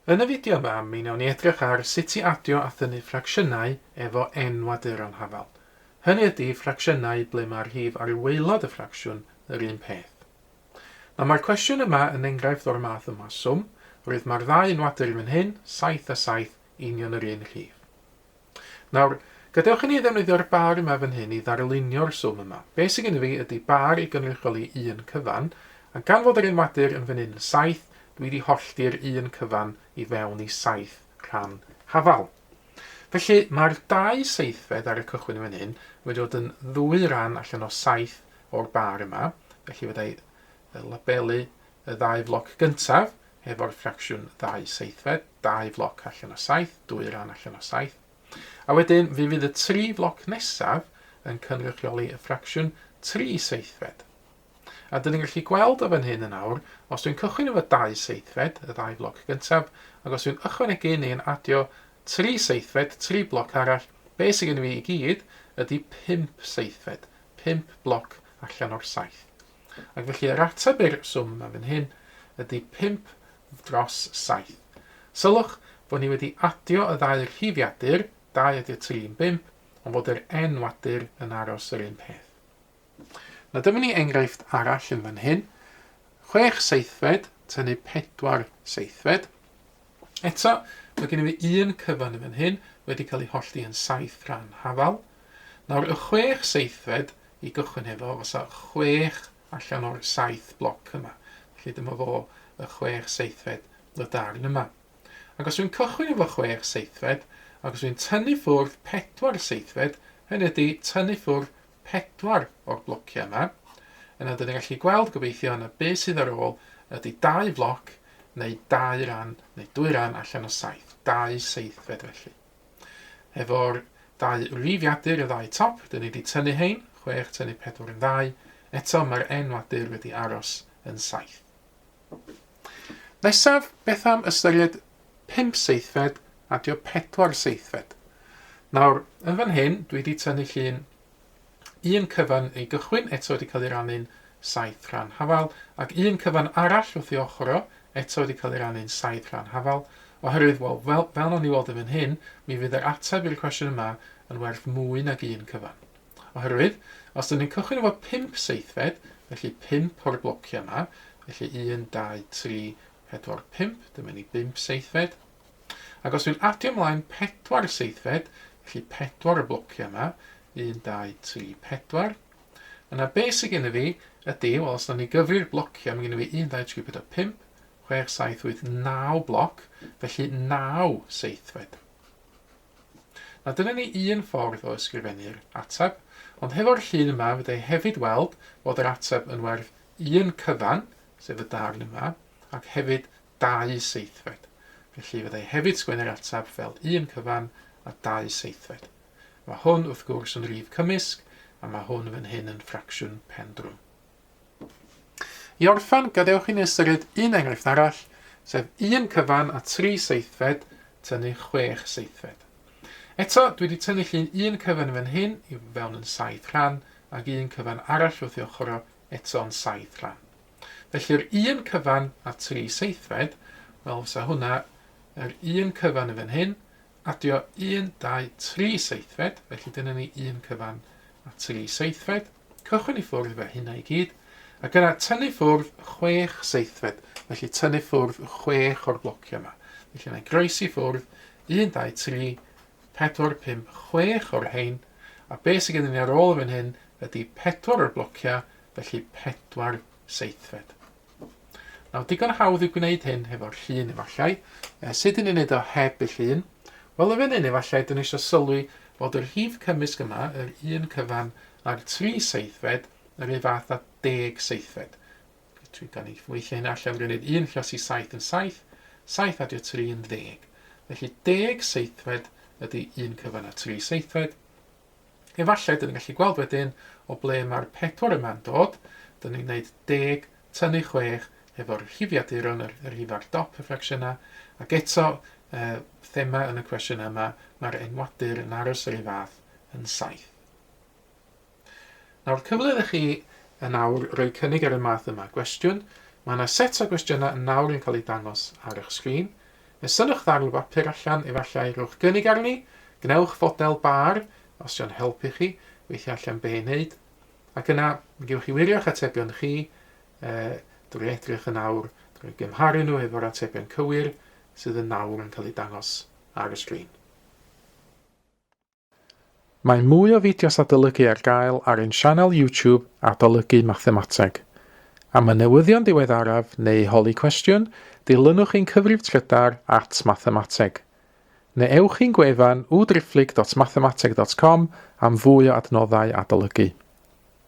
Yn y fideo yma, mi wnawn ni edrych ar sut i adio a thynnu ffracsiynau efo enwaduron hafal. Hynny ydy, ffracsiynau ble mae'r rhif ar waelod y ffracsiwn yr un peth. Nawr mae'r cwestiwn yma yn enghraifft o'r math yma swm, oherwydd mae'r ddau enwadur yn fan hyn, 7 a 7, union yr un rhif. Nawr, gadewch i ni ddefnyddio'r bar yma fan hyn i ddarlunio'r swm yma. Be sydd gennym fi ydy bar i gynrychioli un cyfan, a gan fod yr enwadur yn fan hyn yn 7, dwi wedi hollti'r un cyfan i fewn i 7 rhan hafal. Felly, mae'r 2 seithfed ar y cychwyn yn fan hyn wedi dod yn ddwy ran allan o 7 o'r bar yma, felly fydda i labelu y ddau floc gyntaf hefo'r ffracsiwn ddau seithfed, dau floc allan o saith, dwy ran allan o saith. A wedyn, fe fydd y tri floc nesaf yn cynrychioli y ffracsiwn tri seithfed. A dyn ni'n gallu gweld o fan hyn yn awr, os dwi'n cychwyn efo dau seithfed, y ddau floc gyntaf, ac os dwi'n ychwanegu neu'n adio tri seithfed, tri bloc arall, be sydd gen i fi i gyd ydy pump seithfed, pump bloc allan o'r saith. Ac felly yr ateb i'r swm yma fan hyn ydy 5 dros 7. Sylwch bod ni wedi adio y ddau rhifiadur, 2 adio 3 yn 5, ond fod yr enwadur yn aros yr un peth. Na dyma ni enghraifft arall yn fan hyn. 6 seithfed tynnu 4 seithfed. Eto, mae gennym fi un cyfan yn fan hyn wedi cael ei hollti yn 7 rhan hafal. Nawr, y 6 seithfed i gychwyn hefo fysa 6 allan o'r 7 bloc yma. Felly dyma fo y 6 seithfed y darn yma. Ac os dwi'n cychwyn efo 6 seithfed, ac os dwi'n tynnu ffwrdd 4 seithfed, hynny ydy tynnu ffwrdd 4 o'r blociau yma, yna dyn ni'n gallu gweld gobeithio yna be sydd ar ôl ydy dau floc neu dau ran neu dwy ran allan o saith, dau seithfed felly. Efo'r dau rifiadur y ddau top, dyn ni wedi tynnu hein, 6 tynnu 4 yn 2, eto mae'r enwadur wedi aros yn 7. Nesaf, beth am ystyried 5 seithfed adio 4 seithfed? Nawr, yn fan hyn, dwi wedi tynnu llun un cyfan ei gychwyn, eto wedi cael ei rannu'n saith rhan hafal, ac un cyfan arall wrth ei ochr o, eto wedi cael ei rannu'n saith rhan hafal, oherwydd, wel, fel, fel nawn ni weld yn fan hyn, mi fydd yr ateb i'r cwestiwn yma yn werth mwy nag un cyfan. Oherwydd, os dyn ni'n cychwyn efo 5 seithfed, felly 5 o'r blociau yma, felly 1, 2, 3, 4, 5, dyma ni 5 seithfed, Ac os dwi'n adio ymlaen 4 seithfed, felly 4 y blociau yma, 1, 2, 3, 4, yna be sydd gennym fi ydy, wel os nawn ni gyfri'r blociau, mae gennym fi 1, 2, 3, 4, 5, 6, 7, 8, 9 bloc, felly 9 seithfed. Nawr dyna ni un ffordd o ysgrifennu'r ateb, ond hefo'r llun yma fydda i hefyd weld bod yr ateb yn werth un cyfan, sef y darn yma, ac hefyd dau seithfed. Felly fydda i hefyd sgwennu'r ateb fel un cyfan a dau seithfed. Mae hwn wrth gwrs yn rif cymysg a mae hwn fan hyn yn ffracsiwn pendrwm. I orffen, gadewch i ni ystyried un enghraifft arall, sef un cyfan a tri seithfed tynnu chwech seithfed. Eto, dwi wedi tynnu llun un cyfan fan hyn i fewn yn saith rhan, ac un cyfan arall wrth ei ochr o eto yn saith rhan. Felly'r un cyfan a tri seithfed, wel fysa hwnna yr un cyfan yn fan hyn, adio 1, 2, 3 seithfed, felly dyna ni un cyfan a tri seithfed, cychwyn i ffwrdd efo hynna i gyd, ac yna tynnu ffwrdd chwech seithfed, felly tynnu ffwrdd chwech o'r blociau yma. Felly yna groesi ffwrdd 1, 2, 3, 4, 5, 6 o'r rhain, a beth sydd gennym ni ar ôl fan hyn ydy 4 o'r blociau, felly 4 seithfed. Nawr, digon hawdd yw gwneud hyn hefo'r llun efallai. E, sut ydyn ni'n neud o heb y llun? Wel, y fan hyn efallai, dyn ni eisiau sylwi fod y rhif cymysg yma, yr un cyfan a'r 3 seithfed, yr un fath â 10 seithfed. Trwy gan i weithio hyn allan, rwy'n gwneud 1 llosi 7 yn 7, 7 adio 3 yn 10. Felly 10 seithfed ydy un cyfan a 3 seithfed. Efallai, dyn ni'n gallu gweld wedyn o ble mae'r 4 yma'n dod. Dyn ni'n gwneud 10 tynnu 6 efo'r rhifiaduron, yr, yr rhif ar dop y ffracsiynau. Ac eto, e, thema yn y cwestiynau yma, mae'r enwadur yn aros yr un fath yn 7. Nawr, cyfle iddo chi yn awr roi cynnig ar y math yma gwestiwn. Mae yna set o gwestiynau yn nawr yn cael eu dangos ar eich sgrin. Esynnwch ddarn o bapur allan, efallai, rhowch gynnig arni, gwnewch fodel bar, os yw'n helpu chi, weithio allan be i wneud, ac yna, mi gewch chi wirio'ch atebion chi eh, drwy edrych yn awr, drwy gymharu nhw efo'r atebion cywir sydd yn nawr yn cael eu dangos ar y sgrin. Mae mwy o fideos adolygu ar gael ar ein sianel YouTube Adolygu Mathemateg. Am y newyddion diweddaraf neu i holi cwestiwn, dilynwch ein cyfrif trydar at mathemateg. Neu ewch i'n gwefan www.mathemateg.com am fwy o adnoddau adolygu.